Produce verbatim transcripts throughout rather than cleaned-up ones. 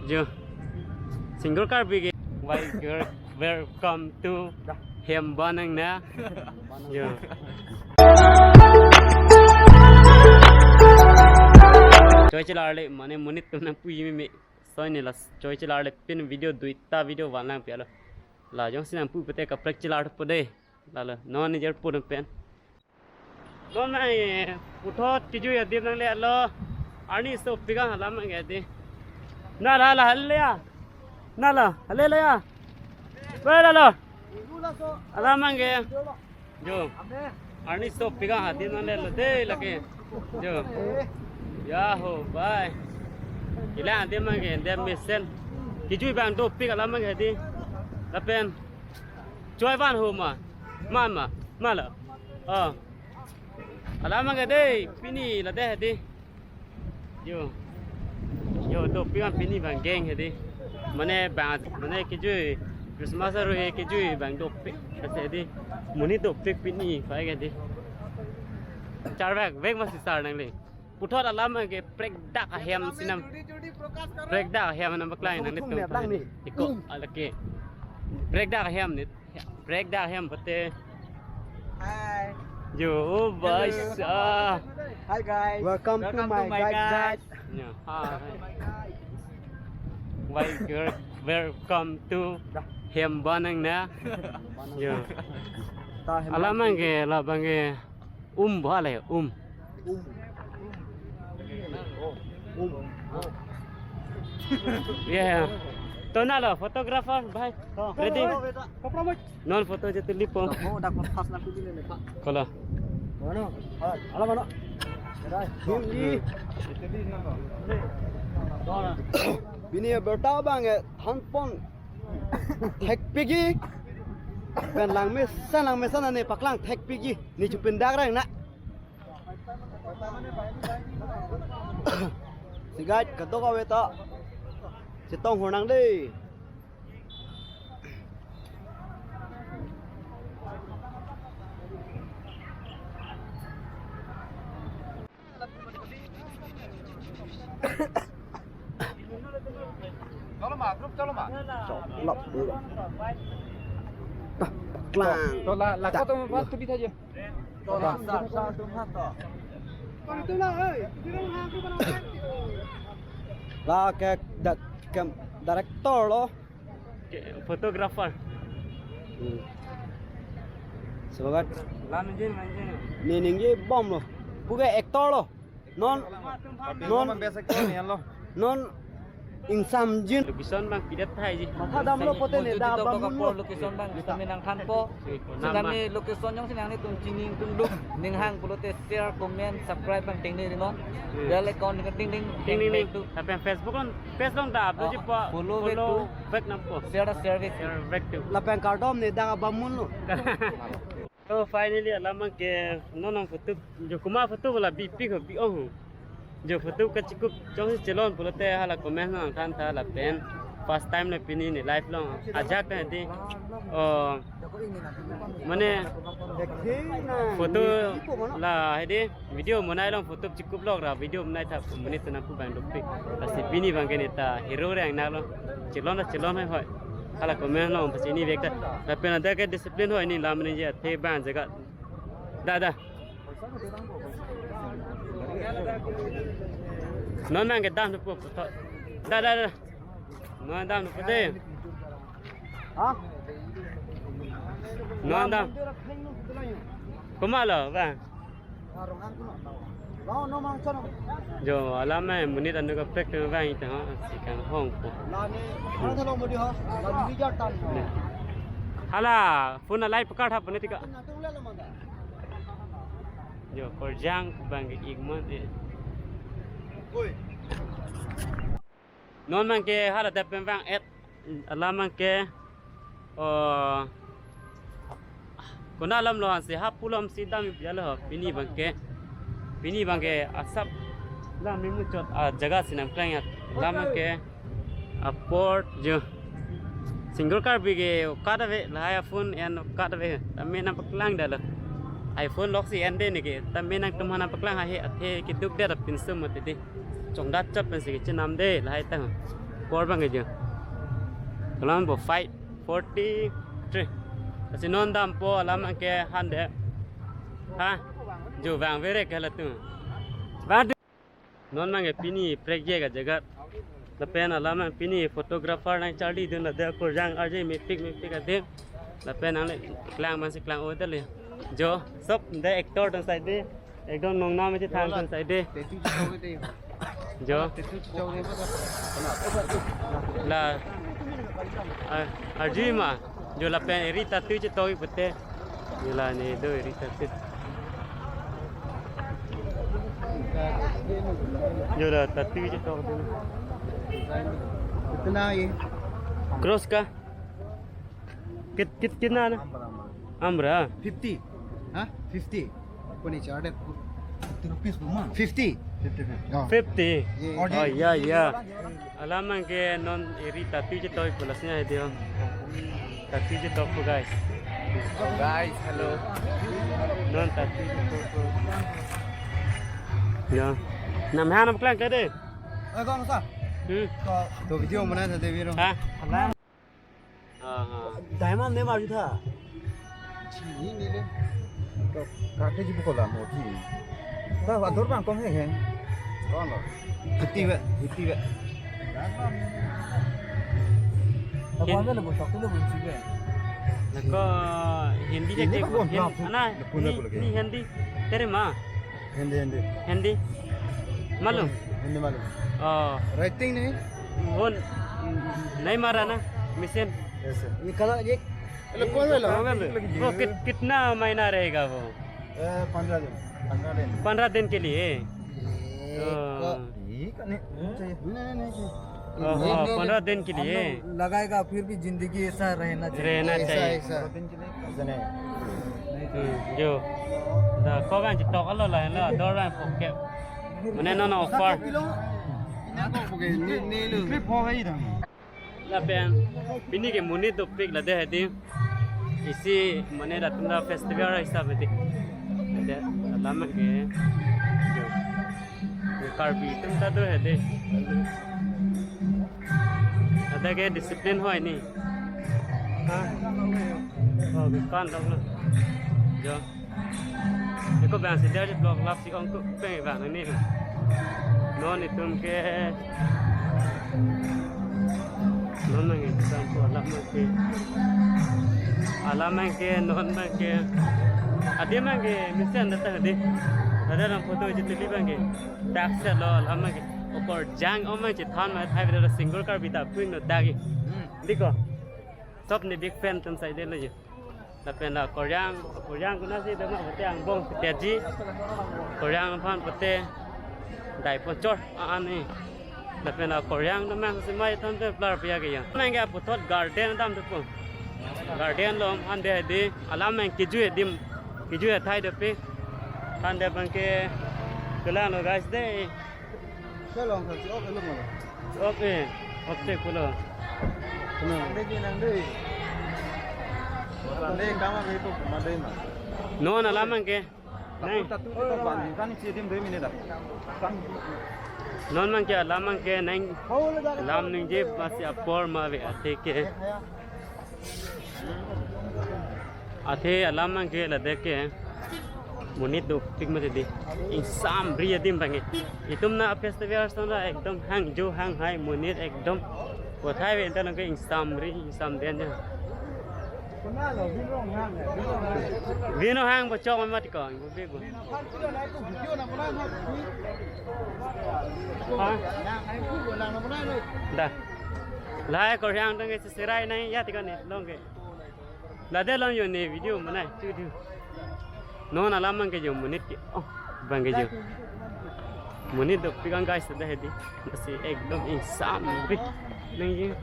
Jo. Single Karbi ke. Why you're welcome to Hembanang na. Jo. Choi chelarle mane monit atum nangpu imi me. Soi ne la choi chelarle pin video duita video vanlang pi alo. La jongsi nangpu pute kaprek chelar po de. Lalo non ni jer pun pen. Non nai puthot kejui adim nangle lo. Arni sopik alam nge di. Na la la hal ya. Na la hal le ya. Ba la lo. Alam nge. Jo. Arni sopik adim nangle lo de lake. Jo. Ya ho bye. Ila adim nge dem mesen. Kejui bang dopik alam nge di. Lapen. Choi van ho ma. Ma ma. Ma lo. Oh. Alam nge de pini la de di. Jo. Jo dopik an pini bang geng he di. Mane bang mane kejui Christmas aru he kejui bang dopik. Kase di. Monit dopik pini pai ke di. Char bag bag masi sar nangle. Puthot alam ke prekdak ahem sinam. Prekdak ahem nam paklang nang nitum. Iko alake. Prekdak ahem ni. Prekdak ahem pate. Hi. Jo, oh, bhai sahab. Hi guys. Welcome to my guys. Ya, hi. Why you're welcome to Hembanang na. Jo. Alam nge la bang ke. Um, bhale, um. Um. Um. Yeah. To na lo, photographer, bhai. Ready? Non photo je tuli po. Dak mo, dak mo, pas na tuli le, Pak. Kola. Mano? Halo, mano? Bini berta bang, eh, handphone. Thek pigi. Pen langmesen, langmesen ane paklang thek pigi. Ne chupin dak rang na. Sigat kadok ave ta. Chetong honang de. Cholo ma, group cholo ma. Cholo, bro. Paklang. To la, la ko to ma tu di thaje. To la, sa, sa, tu ma to. La ke dak kem director lo. Ke photographer. Hmm. Sebagai la ningje, ningje. Ne ningje bom lo. Puke actor lo. Non, non, non insamjin. Location bang pidet thai ji. Matha damlo pute ne da bang mun lo. Location bang sitame nangthanpo. Sitame location jongsi nanglitum chini tungduk, ning hang pulote share, comment, subscribe bang tengne ri non. Bell icon ning ding ding. Tengne ning. Lapen Facebook along, page along da upload ji po. Follow back to. Back nangpo. Share, share back to. Share back to. Lapen kardom ne da bang mun lo. So finally alam ke non nang photo jo kuma photo la bipik ho bi-ong ho. Jo photo kachikup jongsi chelon pulote hala comment nangthan tha lapen first time le pini ne live along ajat pen di. Oh, mane photo la he di video monai along photo chikup lok ra video monai tha monit atum nangpu bang dopik. Lasi pini bang ke ne ta hero reng na lo. Chelon la chelon hai hoi. Hala comment along pachini vek ta. Lapen ada ke discipline hoi ne lam ne je the bang jaga. Da, da. Non nang ke dam po. Da, da, da. Non dam po de. Ha? Non dam. Kuma lo, bang. Jo, alam eh, monit anu kaprek tu bang ita ha, si kanghong po. Lani, ano thalong mo di ha? Lani bijar tan. Ne. Hala, phone alai pakar tha pone tika. Jo, korjang bang ke igman eh. Oi. Non bang ke hala dap pen bang et alam bang ke, oh, kona alam lo hansi ha pulam si dam ya lo pini bang ke. Pini bang ke asap lam ni muchot a jaga si nangklang ya. Alam bang ke a port jo. Single Karbi ke kat ave lahai phone en kat ave. Tame nangpaklang da lo. iPhone lok si en de ne ke. Tame nangtum ha nangpaklang ha he athe keduk de da pinsum mati de. Chongdat chap pensi kechenam de lahai ta. Four abang ke jo. Alam bo five forty-three. Lasi non dampo alam abang ke hande. Ha? Jo vangve re ke latum. Vang. Non abang ke pini prekjak ajaga. Lapen alam abang pini photographer nangcharlidun, ladak akorjang arje mepik mepik adim. Lapen nangle klang abang si klang-o det le. Jo, sob de actor atum side de. Ekdom nongnam isi than atum side de. Tattoo chechok ke de. Jo. Tattoo chechok ke. La. Ah, arjima. Jo lapen eri tattoo chetok pute. Jo la ne do eri tattoo. Jo la tattoo chetok. कितना ये? Cross का? कित, कित, कितना ना? Amra, amra. Amra? Fifty. Ha? Fifty. Koni charge? Fifty rupees bu ma? Fifty. Fifty, fifty. Oh. Fifty. Ye. Oh, ya, ya. Alam abang ke non eri tattoo chetok pu lasi hai dio. Tattoo chetok pu, guys. Oh, guys, hello. Non tattoo chetok pu. Ya. Nam ha nam klang ke de. Eh, kong sa. Hmm. To, to video mana sa de biro. Ha? Alam. हाँ, हाँ। डायमंड नहीं मार था। Chini nile. To kake jibu kola mo chini. Ta ador bang kong he he. Kong lo. Fifty ve, fifty ve. Ako ano na bo, sakto na bo, sige. Nako, Hindi Hindi je ba ke, kon Hin-, na? Ana, Hindi, Hindi. Hindi, Hindi. Tere ma? Hindi, Hindi. Hindi? Malum? Hindi malum. Oh. Writing nahi? Won, nahi mara na, machine. Yes, sir. Nikala ek. Hello, कौन वाला? वो कित-, कितना महीना रहेगा वो? ए, पंद्रह दिन। पंद्रह दिन। पंद्रह दिन के लिए? ये तो को- ये करने चाहिए। नहीं, नहीं, नहीं, नहीं। ओहो, पंद्रह दिन के लिए? हम लोग लगाएगा, फिर भी जिंदगी ऐसा रहना चाहिए। रहना ऐसा, चाहिए। ऐसा। पंद्रह दिन के लिए। ऐसा नहीं। हम्म, जो। Da, ko bang chetok alo la, la, ador bang poke. Mane non offer. Ni, ni lo. Lapen, pini ke monit dopik la de hedi. Isi mane latum ta festival hisab hedi. Hedi, alam ke. Karbi atum ta do hedi. Ada ke discipline hoi ni. Ha? Oh, kan dok lo. Jo. Eko bang si dari blog lap si ongkuk peng bang ni. Non itum ke. Non abang ke sampo alam abang ke. Alam abang ke, non abang ke. Adim abang ke, mesen datang adim. Ada dalam photo je tuli abang ke. Dak se lo alam abang ke. Okorjang om abang chethan ma thai beda single Karbi ta puing no dak ke. Hmm. Diko. Sob ne big fan atum side lo je. Lapen la akorjang, akorjang konatsi doma pute angbong pute ji. Akorjang aphan pute dai ponchor a-an ni. Lapen la akorjang doma si mai thon te plar pia ke ya. Nang ke puthot garden dam tu pu. Garden lo hande hedi alam abang kejui adim, kejui athai dopik. Hande abang ke kelang lo guys de. Chelong sa si off lo mo. Off eh, off te pulo. Nang de nang de. Nang de kama ke tu ma de ma. Non alam abang ke. Nang. Tattoo, tattoo tu ban kan si dim de mine da. Kan. Non abang ke alam abang ke nang. Lam ningje masi apor ma ave athe ke. Athe alam abang ke ladak ke monit dopik mati di. Ingsamri adim abang ke. Itum na festival ason ra ekdom hangjo hanghai monit ekdom. Kothai ave enta nang ke ingsamri, ingsamden ja. Vin Ronghang bo chok mati ko, bo be bo. Ha? Da. Lahai akorjang atum ke serai nai ya tiga ni long ke. Ladak long jo ne video manai tu tu. Non alam abang ke jo monit ke. Oh, abang ke jo. Monit dopik an guys dah hedi. Masi ekdom ingsamri. Nang ye.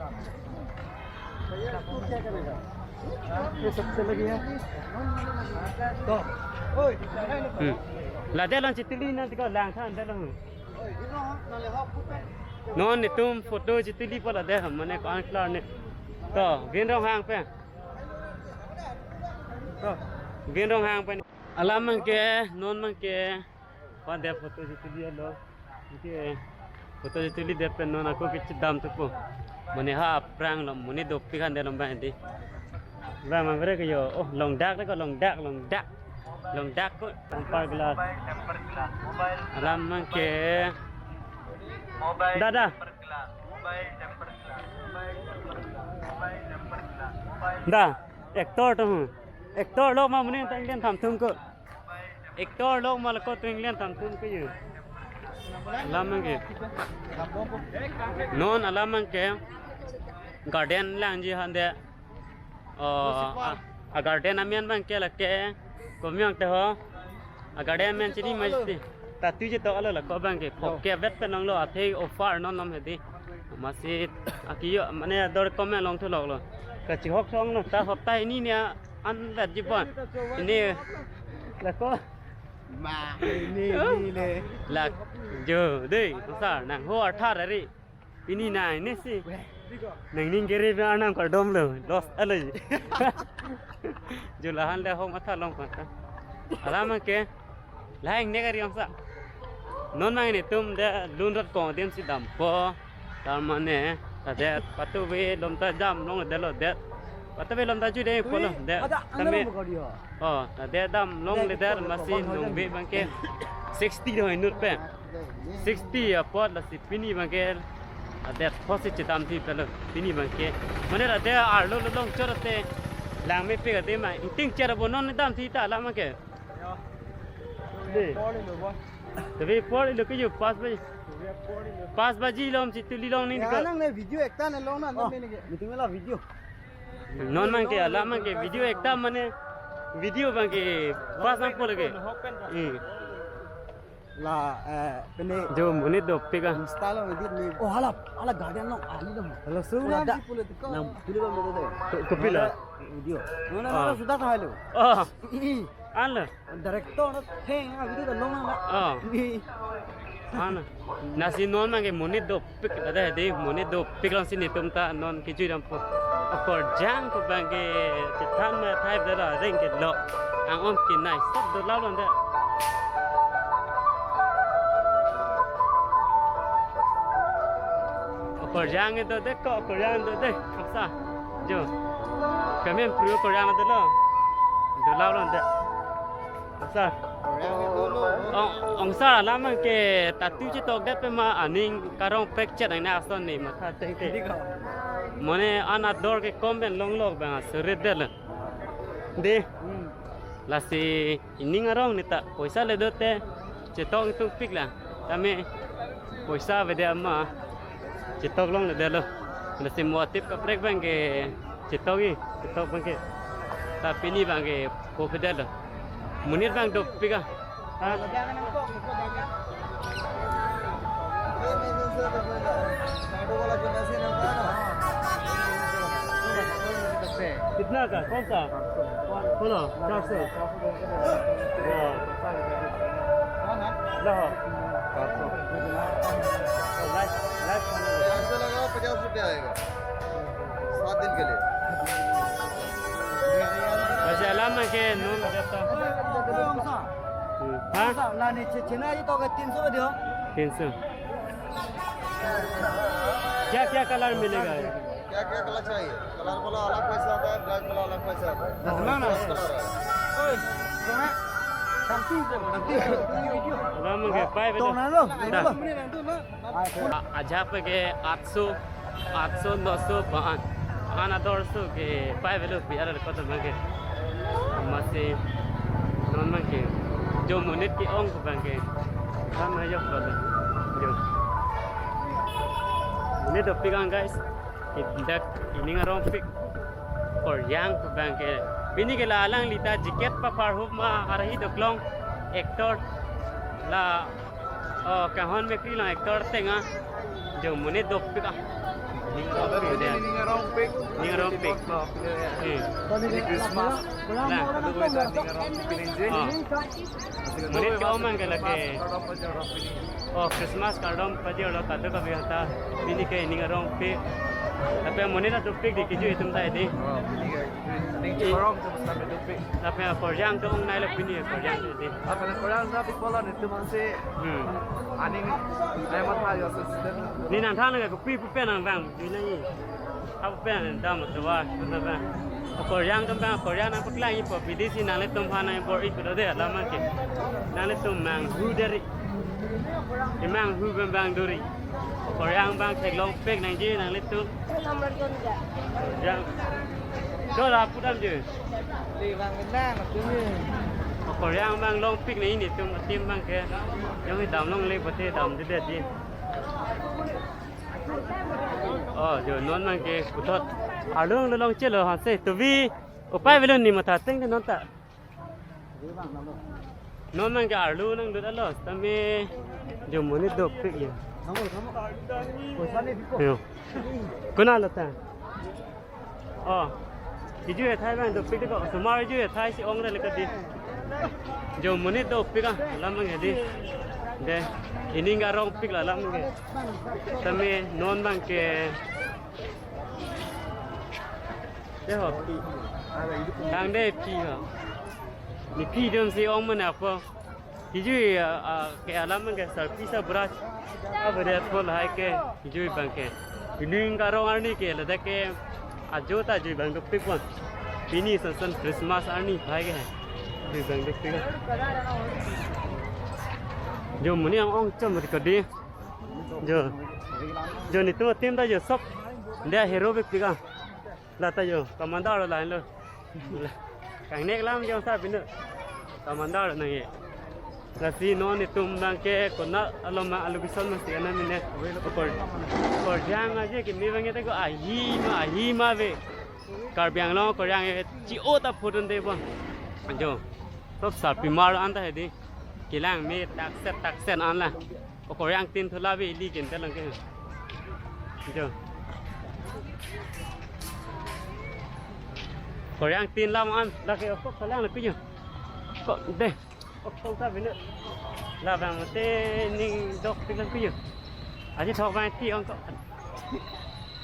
ये सबसे लगी है। तो, ओए, Hmm. Ladak long chetuli nang tiko lang than dak long. Non itum photo chetuli po ladak mane ko-an klar ne. To, Vin Ronghang pen. To, Vin Ronghang pen. Alam abang ke, non abang ke. Pan de photo chetuli lo. Ike. Photo chituli det pen non ako kechedam thupo. Mane ha aphrang lo, monit dopik han de lom bang di. Bang mang bere ke yo. Oh, longdak le ko, longdak, longdak. Longdak ko, tempered glass. Alam mang ke. Dada. Da, actor to. Actor lo ma monit ta inglen thamthum ko. Actor lo ma lo ko to inglen thamthum ko yo. Alam mang ke. Non alam mang ke. Garden langji han de. Oh, a, a garden amen bang ke lake. Komi ang te ho. A garden amen chini masti. Tatu je to alo la ko bang ke. Phok ke vet pen long lo athe offer non nom hedi. Masi akiyo mane dor comment long thu lok lo. Kachihok song lo ta hopta ini ne an vet ji bon. Ini la ko. Ma, ini, ini le. Lak jo dei, sar nang ho athar ari. Pini nai ne si. Nangning kere pe arnam kardom lo. Los alai. Jo lahan le hong atha long pata. Alam mang ke. Lahai ne kari ongsa. Non mang netum de lunrot kong dem si dampo. Tar mane ta det patu ve lom ta jam long de lo det. Patu ve lom ta ju de polo det. Ada, tame. Anda mau kau dia. Oh, ta det dam long le det masi nong ve bang ke. Sixty do inut pe. Sixty apot lasi pini bang ke. Adet phosi chedam thi pelo pini bang ke. Mane la de arlo lo long chor te. Lang me pe ka de ma. Ingting cher bo non dam thi ta la mang ke. De. Tabi por lo ke yo pas baji. Pas baji lom si tuli long ni ko. Nang ne video ekta ne long na. Oh, ne ke. Meeting la video. Non mang ke alam mang ke video ekta mane video bang ke pas nang pol ke. Hmm. La, eh, pene jo monit dopik a. Insta lo edit ni. Oh, hala, hala garden lo, ali lo. Hala su. Pula da. Nang pula ba mo de. Ko-, kopilo? Video. Nona, ah, nona sudah tahu lo. Oh. Ih. An lo. Director na theng a video lo na. Oh. Ih. An. Lasi non mang ke monit dopik ada de monit dopik lang si netum ta non kejui dampo. Akorjang ko bang ke chethan ma thai bela reng ke lo. Ang om ke nai sab do lau lon de. Akorjang do de ko akorjang do de. Ongsa. Jo. Kami pru akorjang do lo. Do lau lon de. Ongsa. Ong, ongsa alam mang ke tatu chetok det pe ma aning karong pek chet ang na ason ni matha teng te. Mane an ador ke comment long lok bang asurit det lo. De. Hmm. Lasi ining arong ni ta poisa le do te chetok tung pik la. Tame poisa vede ama chetok long le det lo. Lasi mo atip kaprek bang ke chetok i, chetok bang ke. Ta pini bang ke ko pe det lo. Monit bang dopik a. Ha? कितना का? कौन सा? बोलो, चार सौ। वाह। ला हो। Life, life खाना। चार सौ लगाओ, पचास रुपया आएगा। सात दिन के लिए। Wajah lama ke nun jata. Hmm. Ha? Lah ni China ji to ke तीन सौ dia. तीन सौ. क्या क्या कलर मिलेगा? क्या क्या कलर चाहिए? कलर वाला अलग पैसा आता है, ब्लैक वाला अलग पैसा आता है। Dah, mana? Kosong kosong. Oi, kosong. Something, something. Lama ke, pai betul. Tong na lo, dah. Tong na lo. A-, ajahak ke आठ सौ, आठ सौ, नौ सौ, पाँच, an ador so ke pai velo pi aral koto bang ke. Masi non bang ke. Jo monit ke-ong ko bang ke. Kan ayok koto. Jo. Monit dopik ang guys. Dak ining arong pik. Akorjang ko bang ke. Pini ke la alangli ta jacket paparhup ma arhi doklong actor la. Oh, kahon mekri lang actor tenga. Jo monit dopik ah. Ning arong pik. Ning arong pik. Hmm. Ini Christmas. Nah. Ning arong pik. Oh. Monit ke-ong mang ke lake. Oh, Christmas kardom pajir lo kado kabi hata. Pini ke ining arong pik. Lapen monit ta dopik dei kejui atum ta dei. Oh, pini ke. Ning chorong tu mesti dopik. Lapen akorjang atum ong nai lo pini akorjang atum dei. Lapen akorjang atum dopik pulo netum ansi. Hmm. Aning nai matha yo se siden. Ne nangthan ke kopi pu pen nangvang, dei nang. Apa pen dam tu va, tu va. Akorjang atum abang, akorjang nangpaklang-ipo, bidesi nanglitum aphan nangbor-ipo dei alam abang ke. Nanglitum manghu deri. Kemanghu abang abang dori. Akorjang abang theklongpik nangji nanglitum. Akorjang. Chola pudamji. Akorjang abang longpik nangji netum atim abang ke. Jongsi dam longle pote damdedet ji. Oh, jo non abang ke puthot. Arlo longchelo hanse tuvi. Upai avelo, ne matha ateng dei non ta. Non abang ke arlo nanglut alo, tame jo monit dopik ya. Yo. Konat lo ta? Oh. Kejui athai abang dopik dei ko. Osomar kejui athai si ong ra le ka dei. Jo monit dopik alam abang dei. Dei. Ining karongpik la alam abang ke. Tame non abang ke. Dei ho. Tang dei phi ho. Ne phi dom si ong mane apo. Kejui, ah, ah, ke alam abang ke sarpi sarbura. Abedet pol hai ke kejui abang ke. Ining karong arni ke ladak ke ajo ta jui abang dopik pon. Pini sansan Christmas arni hai ke. Jui abang dopik. Jo monit ang ong chom ri ko dei. Jo. Jo netum atim ta jo sop. Dei hero bek pik a. La ta jo, commander la lo. Kangnek alam jongsi pinu. Commander nangji. Lasi non netum abang ke konat along ma alugison masi ana mine. Akor, akorjang aje keme abang te ko ahi ma, ahi ma ave. Karbi Anglong akorjang e chi-o ta photon dei pon. Jo. Top sarpimar an ta dei. Kelang me takset takset an la. Akorjang tin thu la ave ili kin ta lang ke. Jo. Akorjang tin lam an la ke okok salang la kuyo. Ko dei. Okok ta bine. La abang te ning dopik lang kuyo. Aji thok abang ti ong ko.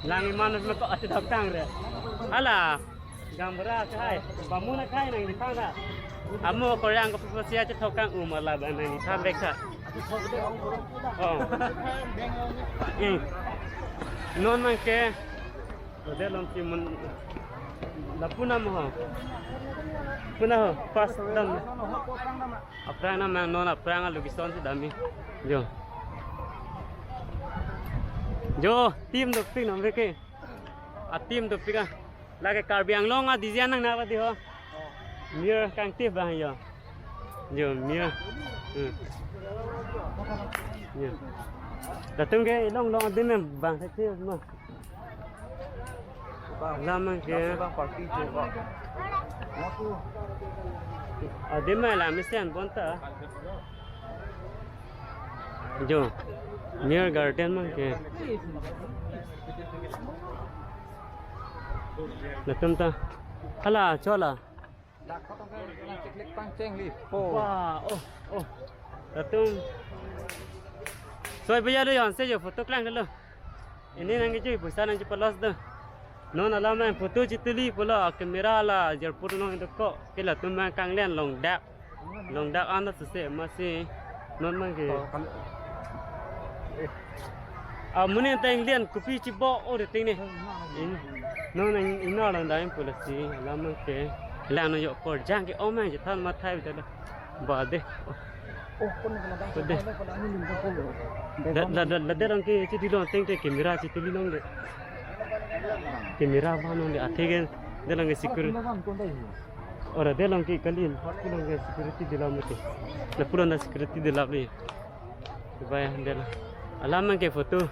Lang iman ko aji thok tang re. Ala. Gaonbura akhai, bamun akhai nangli thang ta. Amo akorjang kopi pusi aji thok kang umar la abang nangli thang bek ta. Oh. Hmm. Non abang ke. Dei along si mun lapu nam ho. Puna ho, pas dam. Aphrang nam abang non aphrang alugison si damji. Jo. Jo, tim dopik nam bek ke. A tim dopik a. Lake Karbi Anglong a design nang napa dei ho. Mir kangtip abang jo. Jo, mir. Hmm. Jo. Latum ke ilong long adim abang thek thek ma. Alam abang ke. Bang party jo ba. Adim ma la mesen bonta. Jo. Mir garden abang ke. Latum ta. Hala, chola. Dak kotong ke cheklik pangcheng li po. Wah, oh, oh. Latum. Soi bhaiya lo yon se jo photo klang lo. Ini nangkejui poisa nangchepalos do. Non alam abang photo chetuli pulo a camera la Airport along dokok. Ke latum abang kanglen longdak. Longdak an ta suse masi non abang ke. Oh, kal- Amonit ta inglian kopi chibok o dei ting ne. In, non nang ina lang dai pu lasi alam abang ke. Lang no jo akorjang ke-ong abang chethan mathai bidala. Ba dei. Oh, kon na ba. Ko dei. Da, da, da, da, dei along ke chidi long teng te camera chetuli long dei. Camera ba long dei, athe ke dei along ke security. Ora dei along ke kali, lapu along ke security dei lam te. Lapu along ta security dei lam le. Dubai dei la. Alam abang ke photo.